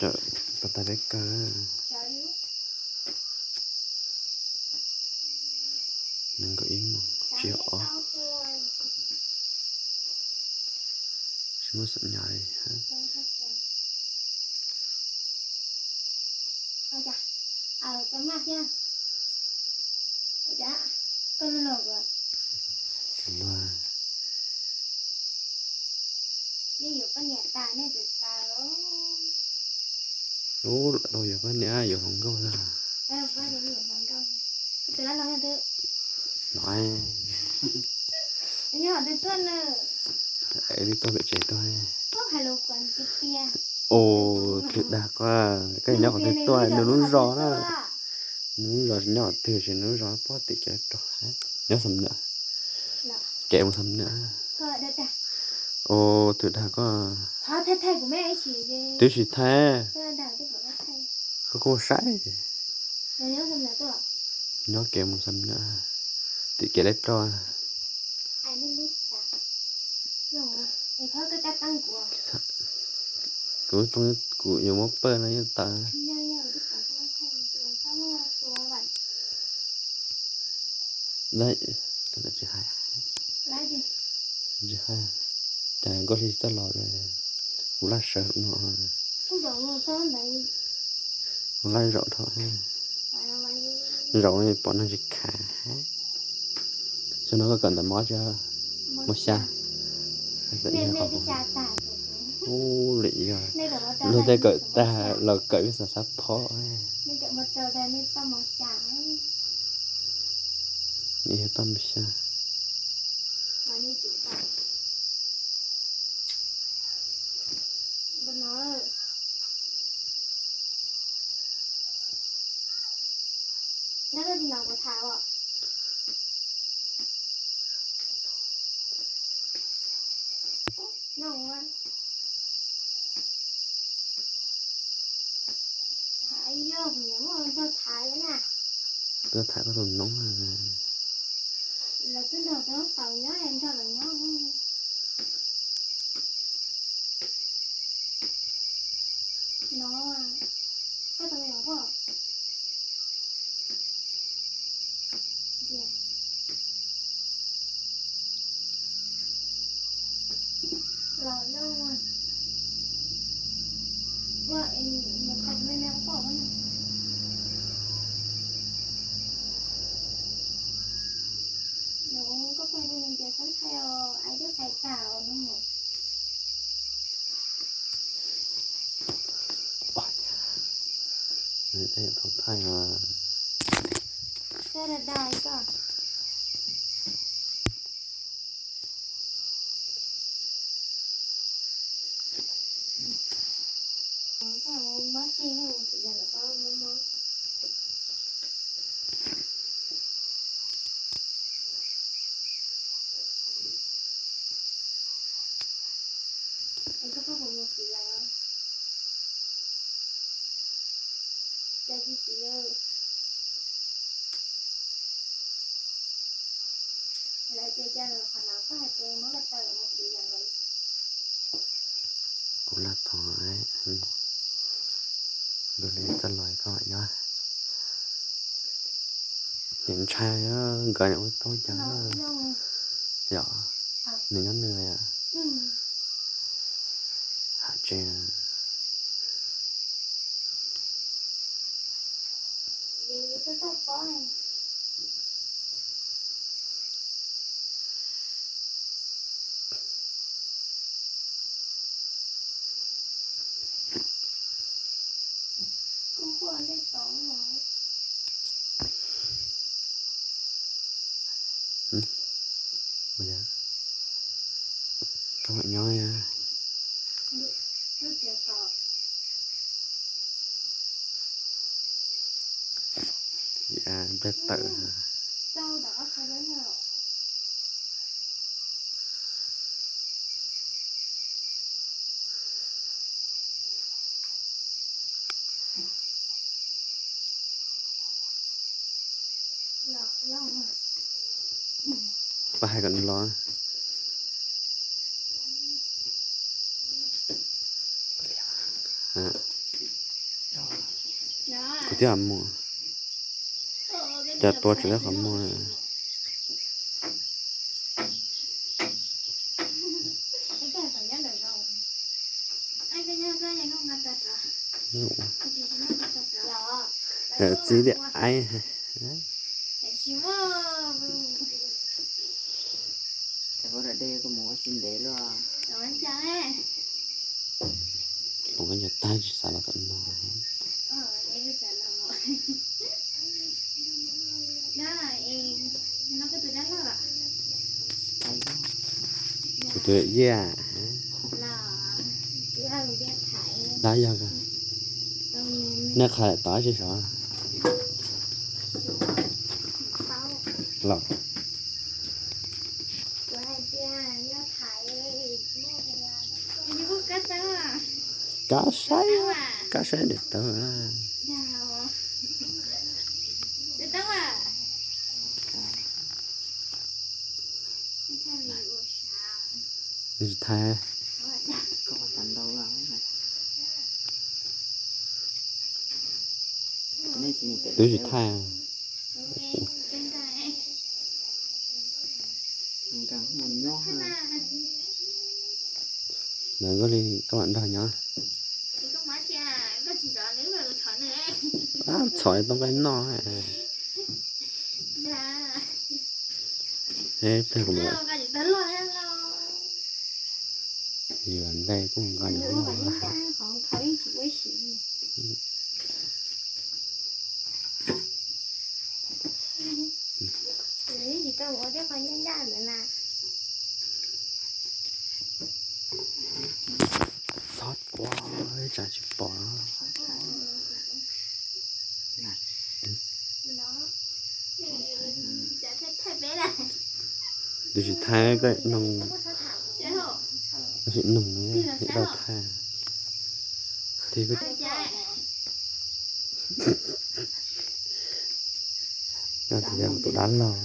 Rawm pas tas peb kawg. Nees nkaum ib moos tsib ob. Tsis muaj xam nyas li. Ub, lawm tau yuav pab niam yuav hluas nkauj na. No, es twb tuaj pem tsev tuaj. Ua, twb dag koj, koj nyob qhov twg tuaj, nws lub zos na. Nws lub zos tsis nyob qhov twg, tsis nws lub zos puag tim kev rau. Nyob Xam Nuam, kev mus Xam Nuam. Ua, twb dag koj, twb tsis thaij, koj kuj saib. Nyob kev mus Xam Nuam, tim kev leb roj. Kuv, kuv yuav muab pawj no yeej tawm. Tsis hais, cas Nkauj Hli txawj los, kuv laj sawv no, kuv laj zaum dhau, zaum pom neeg tsis khav. Xyoo no koj kawm ntawv mos tsi? Mos xya. Ub, lim yog luag tej kawm tag los kawm ib xav xav phob. Nim yog toj mos xya. Tuaj tham koj tus noob. Thaij os. Kuv laj tog, nkawd li txoj lais koj nyob. Nim ntshai nkawd nim ua tau cas. Yog, nws nyob nws. Ham tsev. Koj mam nyob. Npleg tawm. Pab hais kom nws los. Kuv twb mus, cov tuav tseem lawv qhov muag. Txiv tias aib. Hloov koj cov tag tsis xav los tom no. Kuv tus yeej, dab yog, nej qhov tod tsis sov los? Kab saib, kab saib daim tawv. Tsis thaij. Twb tsis thaij. Lawv nkauj li koj mam nrog nyob. Txhom tau nqaij noj. Peb kuv yuav ntej kuj nqa nws loj. Txhob ua, tsam tsis pom. Twb tsis thaij koj noog, tab sis noog dau thaij. Tig koj, koj tias yog tus dab laug.